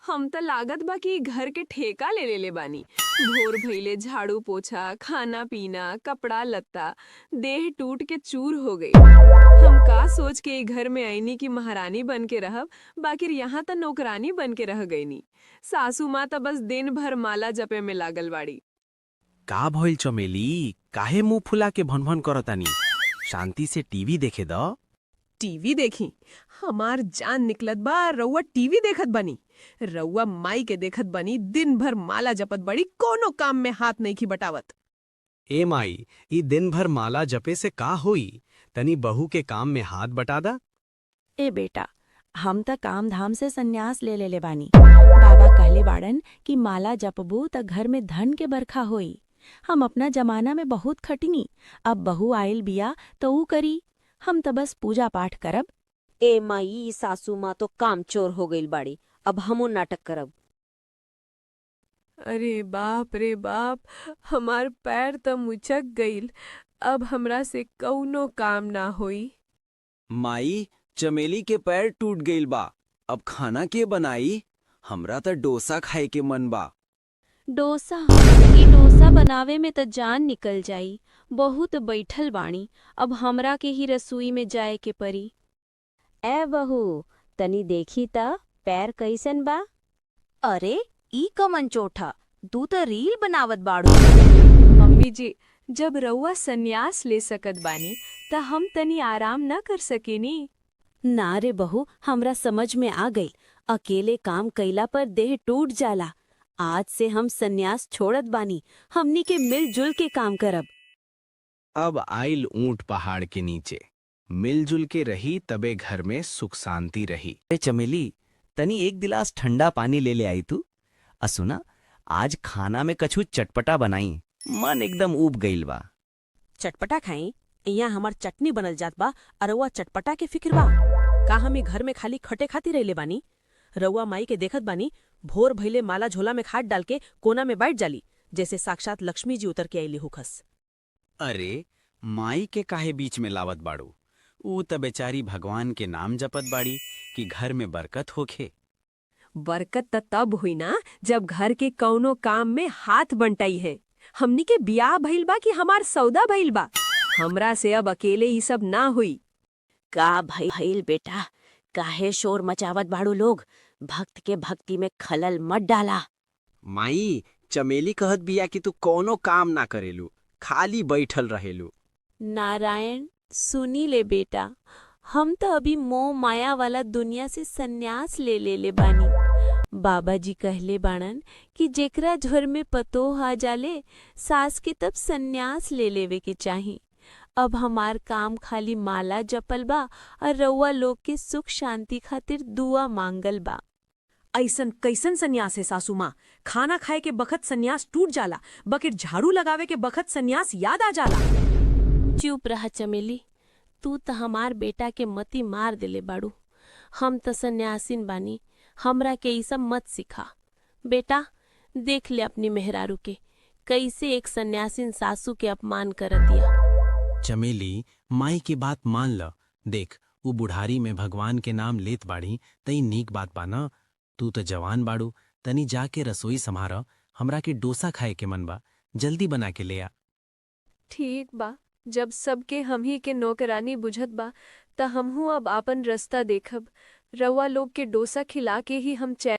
हम त लागत बा कि घर के ठेका ले लेले बानी। भोर भइले झाड़ू पोछा, खाना पीना, कपड़ा लत्ता, देह टूट के चूर हो गई। हम का सोच के ई घर में आईनी कि महारानी बन के रहब, बाकिर यहाँ त नौकरानी बन के रह गईनी। सासू माँ त बस दिन भर माला जपे में लागल बाड़ी। का भइल चमेली, काहे मुंह फुला के भन भन करतानी? शांति से टीवी देखे द। टीवी देखी? हमार जान निकलत बा, रउआ टीवी देखत बनी। रउआ माई के देखत बनी, दिन भर माला जपत बड़ी, कोनो काम में हाथ नहीं खी बटावत। ए माई, ई दिन भर माला जपे से का होई? तनी बहू के काम में हाथ बटा दा। ए बेटा, हम त काम धाम से संन्यास ले लेले बानी। बाबा कहले बाड़न कि माला जपबू त घर में धन के बरखा होई। हम अपना जमाना में बहुत खटनी, अब बहू आइल बिया त ऊ करी, हम त बस पूजा पाठ करब। ए माई, ई सासू माँ तो काम चोर हो गईल बाड़ी, अब हमू नाटक करब। अरे बाप रे बाप, हमार पैर त मुचक गईल। अब हमरा से कौनो काम ना होई। माई, चमेली के पैर टूट गईल बा, अब खाना के बनाई? हमरा त डोसा खाए के मन बा। डोसा? ई डोसा बनावे में त जान निकल जाई। बहुत बैठल बाणी, अब हमरा के ही रसोई में जाए के परी। ए बहू, तनी देखी त पैर कैसन बा? अरे, ई कमन चोठा, तू त रील बनावत बाड़ू। मम्मी जी, जब रउआ सन्यास ले सकत बानी त हम तनी आराम न कर सकेनी? ना रे बहू, हमरा समझ में आ गई। अकेले काम कइला पर देह टूट जाला। आज से हम सन्यास छोड़त बानी, हमनी के मिलजुल के काम करब। अब आइल ऊंट पहाड़ के नीचे, मिलजुल के रही तबे घर में सुख शांति रही। ए चमेली, तनी एक गिलास ठंडा पानी ले ले आई तू। आ सुना, आज खाना में कछु चटपटा बनाई, मन एकदम ऊब गईल बा। चटपटा खाई? यहाँ हमार चटनी बनल जात बा, अरउआ चटपटा के फिक्र बा। का हम ई घर में खाली खटे खाती रहले बानी? रउआ माई के देखत बानी, भोर भइले माला झोला में खाट डाल के कोना में बैठ जाली, जैसे साक्षात लक्ष्मी जी उतर के आईली होखस। अरे, माई के काहे बीच में लावत बाड़ू? ऊ त बेचारी भगवान के नाम जपत बाड़ी कि घर में बरकत होखे। बरकत त तब हुई ना जब घर के कौनो काम में हाथ बंटाई है। हमनी के बियाह भइल बा कि हमार सौदा भइल बा? हमरा से अब अकेले ही सब ना हुई। का भइल बेटा, काहे शोर मचावत बाड़ू लोग? भक्त के भक्ति में खलल मत डाला। माई, चमेली कहत बिया कि तू कोनो काम ना करेलू, खाली बैठल रहेलू। नारायण, सुनी ले बेटा, हम तो अभी मोह माया वाला दुनिया से सन्यास ले ले ले बानी। बाबा जी कहले बाणन कि जेकरा घर में पतोह आ जाले सास के, तब सन्यास ले लेवे के चाही। अब हमार काम खाली माला जपल बा और रउआ लोग के सुख शांति खातिर दुआ मांगल बा। ऐसन कैसन सन्यास है सासू माँ? खाना खाए के बखत सन्यास टूट जाला, बकिर झाड़ू लगावे के बखत सन्यास याद आ जाला। चुप रह चमेली, तू त हमार बेटा के मती मार देले बाड़ू। हम त सन्यासिन बानी, हमरा के ई सब मत सिखा। बेटा, देख ले अपनी मेहरारू के, कैसे एक सन्यासिन सासू के अपमान कर दिया। चमेली, माई की बात मान ल। देख, ऊ बुढ़ारी में भगवान के नाम लेत बाड़ी तई नीक बात बा न। तू तो जवान बाड़ू, तनी जाके रसोई संभार। हमरा के डोसा खाए के मन बा, जल्दी बना के ले आ। ठीक बा, जब सबके हम ही के नौकरानी बुझत बा त हमहू अब आपन रास्ता देखब। रउआ लोग के डोसा खिला के ही हम चैन